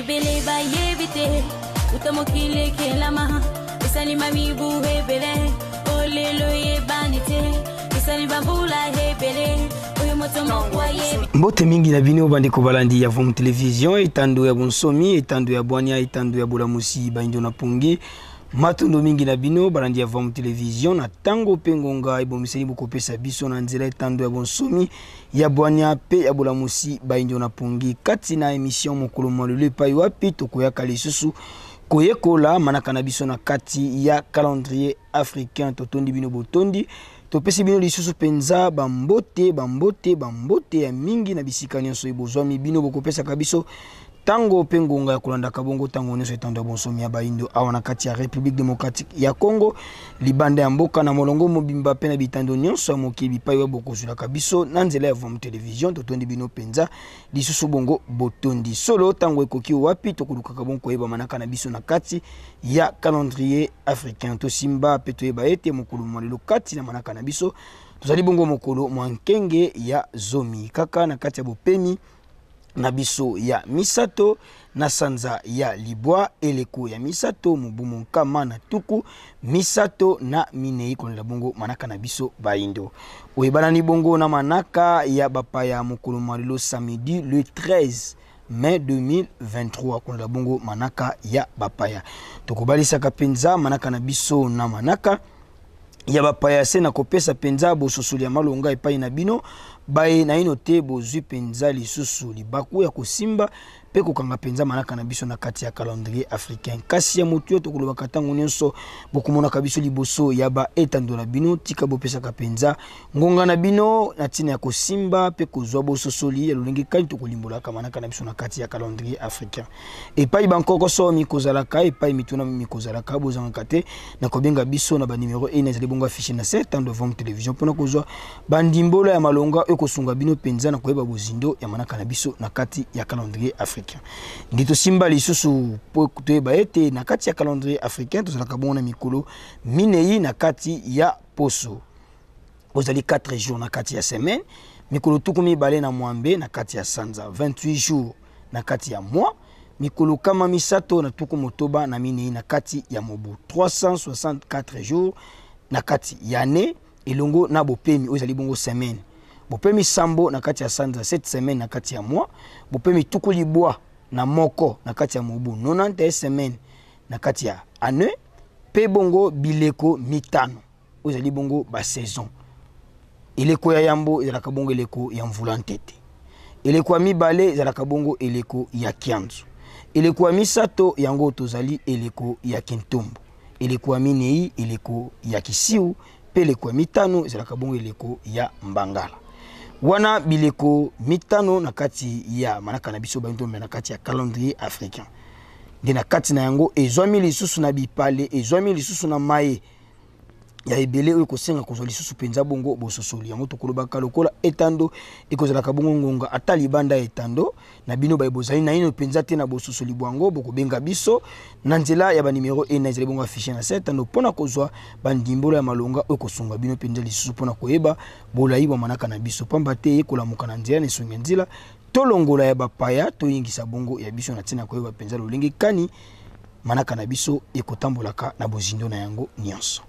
Ebele bayebi te uta mokili ekelama esalima mibu ebele olelo eyebani te esali bambula ebele oyo moto moko ayebi. Mbote mingi na bino bandeko balandi ya Vom Television, etando ya bonsomi, etando ya bwania, etando ya bolamusi baindo na pongi. Matondo mingi na bino balandi ya Vom Television na tango pe ngonga ebongiseli bokopesa biso na nzela etando ya bonsomi ya bwania pe ya bolamusi baindo na pongi kati na emission mokolo mwa lelo epai wapi tokoyaka lisusu koyekola manaka na biso na kati ya calendrier africain. Totondi bino botondi, topesi bino lisusu mpenza bambote bambote bambote ya mingi na bisika nyonso ebozwami bino bokopesaka biso tango mpe ngonga ya kolandaka bongo tango nyonso etando ya bonsomi ya baindo awa na kati ya République démocratique ya Congo, libanda ya mboka na molongo mobimba mpe na bitando nyonso ya mokili bipai oyo bokozwelaka biso na nzela ya Vom Television. Totondi bino mpenza lisusu bongo botondi solo. Tango ekoki wapi tokolukaka bongo koyeba manaka na biso na kati ya calendrier africain. Tosimba mpe toyeba ete mokolo mwa lelo kati na manaka na biso tozali bongo mokolo mwa nkenge ya zomi kaka na kati ya bopemi na biso ya misato na sanza ya libwa eleko ya misato mobu monkama na tuku 34 kolanda bongo manaka na biso baindo oyebanani bongo na manaka ya bapaya mokolo mwa lelo samedi le 13 mai 2023 kolanda bongo manaka ya bapaya. Tokobalisaka mpenza manaka na biso na manaka ya bapaya se na kopesa mpenza bososoli ya malonga epai na bino baye naino te bozwi mpenza lisusu libaku ya kosimba mpe kokanga mpenza manaka na biso na kati ya calendrier africain. Kasi ya motu oyo tokolobaka ntango nyonso bokomonaka biso liboso ya baetando na bino, tika bopesaka mpenza ngonga na bino na ntina ya kosimba mpe kozwa bososoli ya lolenge kani tokolimbolaka manaka na biso na kati ya calendrier africain. Epai bankokoso mikozalaka, epai mituna mikozalaka, bozangaka te na kobenga biso na banimero ena ezali bongo affiche na se etando ya Vom Television mpona kozwa bandimbola ya malonga oyo ekosunga bino mpenza na koyeba bozindo ya manaka na biso na kati ya calendrier africain. Nde tosimba lisusu mpo toyeba ete na kati ya calendrier africain tozalaka bongo na mikolo minei na kati ya poso. Ozali 4 jours na kati ya semaine, mikolo tuku mibale na mwambe na kati ya sanza, 28 jours na kati ya mois, mikolo kama misato na tuku motoba na minei na kati ya mobu, 364 jours na kati ya année, elongo na bopemi oyo ezali bongo semaine, bopemi sambo na kati ya sanza, 7 semaine na kati ya mois, bopemi tuku libwa na moko na kati ya mobu, 91 semaine na kati ya année, pe bongo bileko mitano oyo ezali bongo ba saison. Eleko ya yambo ezalaka bongo eleko ya mvula ntete, eleko ya mibale ezalaka bongo eleko ya kianzu, eleko ya misato yango tozali eleko ya kintumbu, eleko ya minei eleko ya kisiu, pe eleko ya mitano ezalaka bongo eleko ya mbangala. Wana bileko mitano na kati ya manaka na biso baintombe na kati ya calendrier africain. Nde na kati na yango ezwami lisusu na bipale, ezwami lisusu na maye ya ebele oyo ekosenga kozwa lisusu mpenza bongo bososoli yango. Tokolobaka lokola etando ekozalaka bongo ngonga ata libanda ya etando na bino baye bozali naino mpenza te na bososoli bwango, bokobenga biso na nzela ya banimero ena ezali bongo affiche na se etando mpona kozwa bandimbola ya malonga oyo ekosunga bino mpenza lisusu mpona koyeba bolai bwa manaka na biso, pamba te ekolamuka na nzela na esongi ya nzela tolongola ya bapaya toyingisa bongo ya biso na ntina koyeba mpenza lolenge kani manaka na biso ekotambolaka na bozindo na yango nyonso.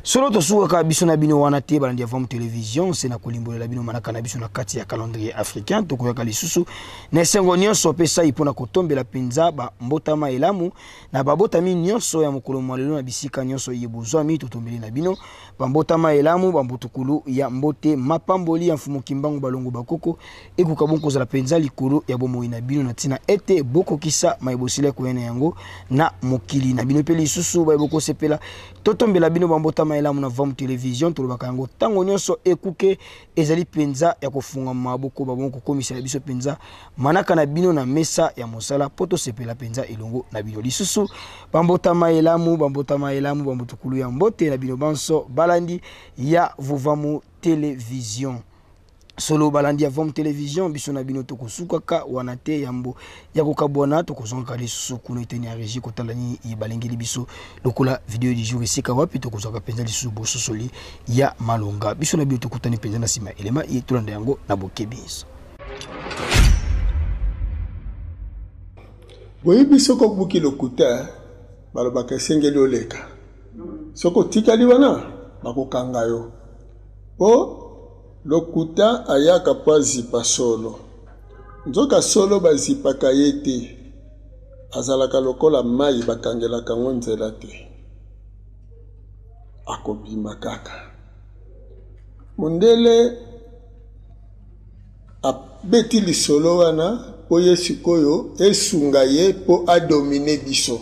Solo tosukaka biso na bino wana te, balandi ya Vom Television, se na kolimbolela bino manaka na biso na kati ya calendrier africain. Tokoyaka lisusu na esengo nyonso mpe sai mpona kotombela mpenza bambotama elamu na babotami nyonso ya mokolo mwa lelo na bisika nyonso ye bozwami. Totombeli na bino bambotama elamu, bambutukulu ya mbote, mapamboli ya Mfumu Kimbangu balongo bakoko ekoka bongo kozala mpenza likolo ya bomoi na bino na ntina ete bokokisa maye bosila koya na yango na mokili na bino. Mpe lisusu baye bokosepela, totombela bino bambotama elamu na Vom Television. Tolobaka yango ntango nyonso, ekuke ezali mpenza ya kofungama, bokoba bongo kokomisela biso mpenza manaka na bino na mesa ya mosala mpo tosepela mpenza elongo na bino. Lisusu bambotama elamu, bambotama elamu, bambutukulu ya mbote na bino banso balandi ya Vuvamu Television. Solo balandi ya Vom Television, biso na bino tokosukaka wana te, yambo ya kokabwana tokozongaka lisusu kuna eteni ya régie kotala nini balengeli biso lokola video du jour, esika wapi tokozwaka mpenza lisusu bososoli ya malonga. Biso na bino tokutani mpenza na nsima elema ye, tolanda yango na bokebi. Boyebi soki obuki lokuta, balobaka esengeli oleka. Soki otikali wana, bakokanga yo. Po lokuta ayaka po azipa solo. Nzoka solo bazipaka ye te. Azalaka lokola mayi bakangelaka yango nzela te. Akobima kaka. Mondele abeti lisolo wana mpo ye sikoyo esunga ye mpo adomine biso.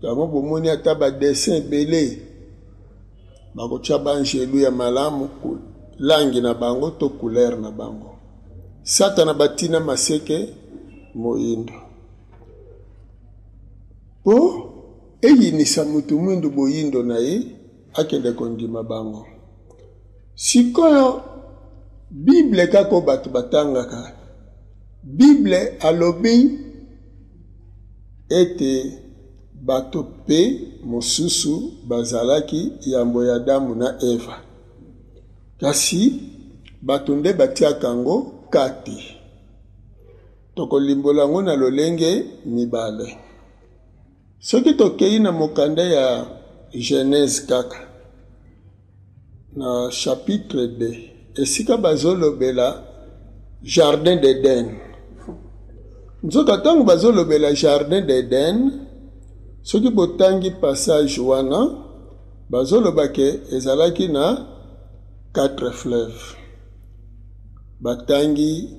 Yango bomoni ata ba dessin ebele bakotya banjelu ya malamu langi na bango to couleur na bango. Satana batina maseke moyindo mpo eyinisa mutu mwindu boyindo na ye akende kondima bango. Sikoyo Bible kaka oyo bato batangaka, Bible alobi ete bato mpe mosusu bazalaki yambo ya Adamu na Eva. Kasi bato nde batiaka yango kati. Tokolimbola yango na lolenge mibale. Soki tokei na mokanda ya Genèse kaka na chapitre 2 esika bazolobela jardin d'Eden. Nzoka ntango bazolobela jardin d'Eden, soki botangi passage wana, bazoloba ke ezalaki na quatre fleuves. Batangi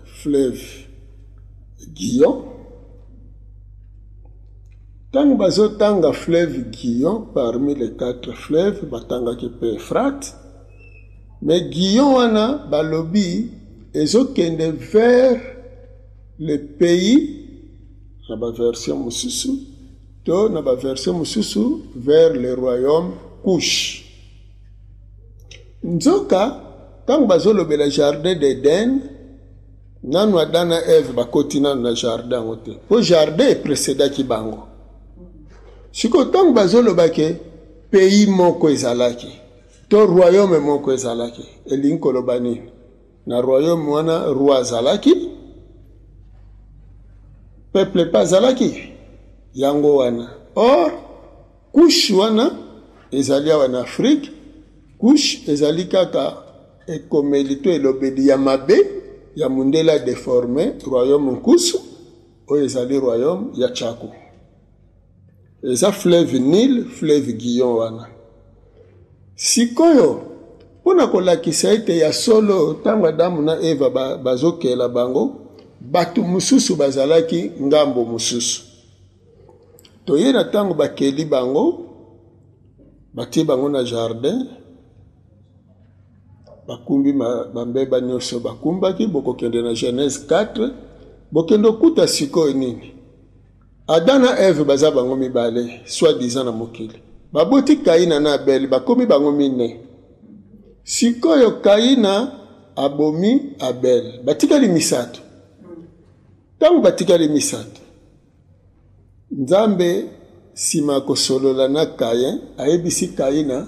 fleuve Guillon. Ntango bazotanga fleuve Guillon, parmi les quatre fleuves, batangaki mpe Euphrate. Mais Guillon wana balobi ezokende vers le pays na ba version mosusu to na ba version mosusu vers le royaume Kush. Nzoka ntango bazolobela jardin d'Eden, nanu Adam na Eve bakoti nanu na jardin yango te, mpo jardin eprecedaki bango. Sikoyo ntango bazoloba ke pays moko ezalaki to royaume moko ezalaki, elingi koloba nini? Na royaume wana roi azalaki, peuple mpe azalaki, yango wana. Or Kush wana ezali awa na Afrique. Kush ezali kaka ekomeli to elobeli ya mabe ya mundele a deforme royaume Nkusu, oyo ezali royaume ya Tchaku. Eza fleuve Nil, fleuve Guillon wana. Sikoyo mpo na kolakisa ete ya solo ntango Adamu na Eva bazokela bango, bato mosusu bazalaki ngambo mosusu. Toye na ntango bakeli bango, batie bango na jardin, bakumbi bambeba nyonso bakumbaki. Bokokende na Genèse 4, bokende okuta sikoyo nini? Adam na Eve baza bango mibale soit disant na mokili, baboti Kaina na Abel, bakomi bango mine. Sikoyo Kaina abomi Abel, batikali misato. Ntango batikali misato, Nzambe nsima ya kosolola na Kain, ayebisi Kaina,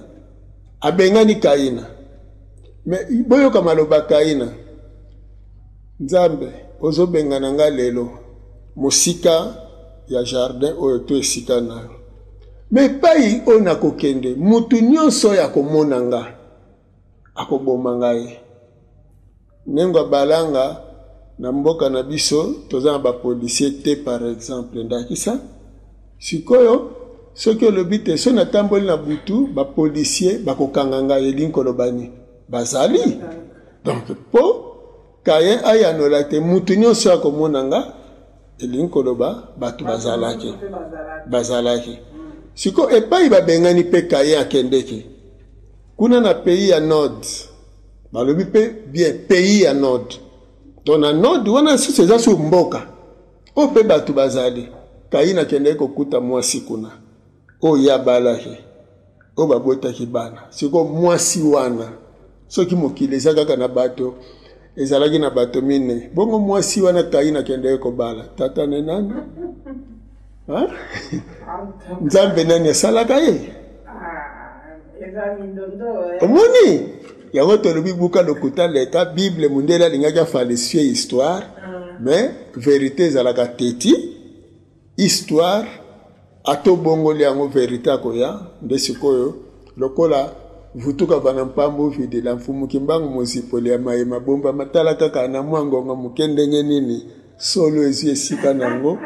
abengani Kaina. Me boyoka maloba Kaina, Nzambe ozobengana nga lelo mosika ya jardin oyo to esika na yo, me epai oyo nakokende mutu nyonso oyo akomona nga akoboma ngai. Nengo abalanga na mboka na biso toza na ba policier te par exemple ndakisa sikoyo soki olobi te so natamboli na butu ba policier bakokanga ngai, elingi koloba nini? Bazali donc po Caïn ayanola te mutu nyonso akomona nga, elingi koloba bato bazalaki bazalaki. Sikoyo epai babengani mpe Caïn akendeki kuna na pays ya Nord, balobi mpe bien pays ya Nord. Donc na Nord wana susu eza su mboka oyo mpe bato bazali. Caïn akendeki kokuta mwasi kuna oyo ye abalaki, oyo babotaki bana. Sikoyo mwasi wana, soki mokili eza kaka na bato, ezalaki na bato mine, bongo mwasi wana Caïn akendeki kobala tata ne nani? Nzambe nani asalaka ye? Omoni yango tolobi buka lokuta leka Bible. Mundele alingaki afalsifie histoire. Mais verite ezalaka teti histoire ata obongoli yango verite akoya nde sikoyo lokola vutuka bana mpambo videla mfumu kimbangu mozipoli ya maye mabombama tala kaka na mwa ngonga moke ndenge nini solo ezwi esika na yango.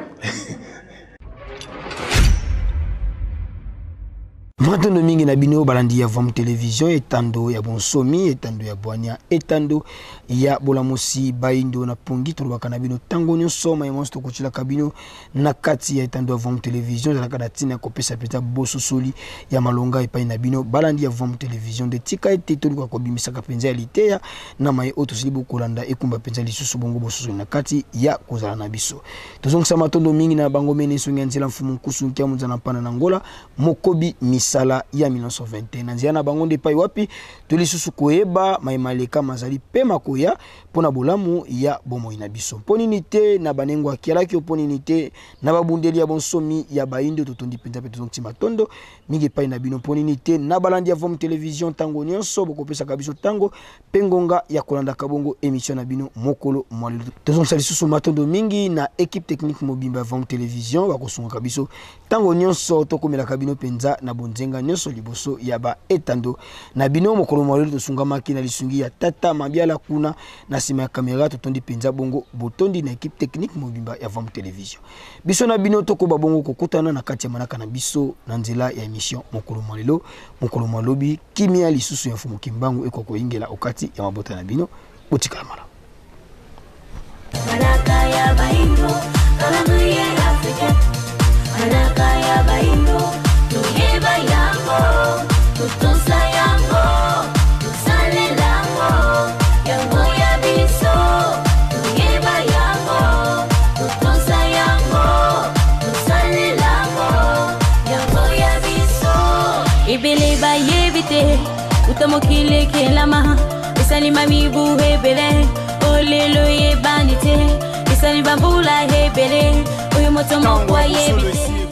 Matondo mingi na bino balandi ya Vam Television, etando ya bonsomi, etando ya bwania, etando ya bolamusi bayindo na pongi. Tolobaka na bino tango nyonso maye monso tokotilaka bino na kati ya etando ya Vam Television ezalaka na ntina ya kopesa mpenza bososoli ya malonga epai na bino balandi ya Vam Television. Nde tika ete toluka kobimisaka mpenza ya liteya na maye oyo tosili bokolanda ekumba mpenza lisusu bongo bososoli na kati ya kozala na biso. Tozongisa matondo mingi na bango mene nsongi ya nzela mfumu nkusu nkia monzana mpana na Angola mokobi misala ya 1921 na nzela na bango nde epai wapi to lisusu koyeba maye maleka mazali mpe makoya mpo na bolamu ya bomoi na biso. Mpo nini te na banengo akialaki, mpo nini te na babundeli ya bonsomi ya bayindo totondi mpenza mpe tozongisi matondo mingi epai na bino. Mpo nini te na balandi ya Vom Television ntango nyonso bokopesaka biso ntango mpe ngonga ya kolandaka bongo émission na bino mokolo mwa lelo. Tozongisa lisusu matondo mingi na équipe technique mobimba ya Vom Television bakosungaka biso ntango nyonso tokomelaka bino mpenza na bonzenga nyonso liboso ya ba etando na bino. Mokolo mwa lelo tosungamaki na lisungi ya tata Mabiala kuna na nsima ya kamera. Totondi mpenza bongo botondi na équipe technique mobimba ya Vom Television. Biso na bino tokoba bongo kokutana na kati ya manaka na biso na nzela ya émission mokolo mwa lelo, mokolo mwa lobi. Kimia lisusu ya Mfumu Kimbangu ekoka koyingela okati ya mabota na bino. Botikala malamu. Manaka ya Bayindo, calendrier africain. Manaka ya Bayindo, toyeba yango, totosa yango, tosalela yango, yango ya biso. Toyeba yango, totosa yango, tosalela yango, yango ya biso. Ebele bayebi te, uta mokili ekelama, esalima mibu ebele, olelo eyebani te, esali bambula ebele, oyo moto moko ayebi te.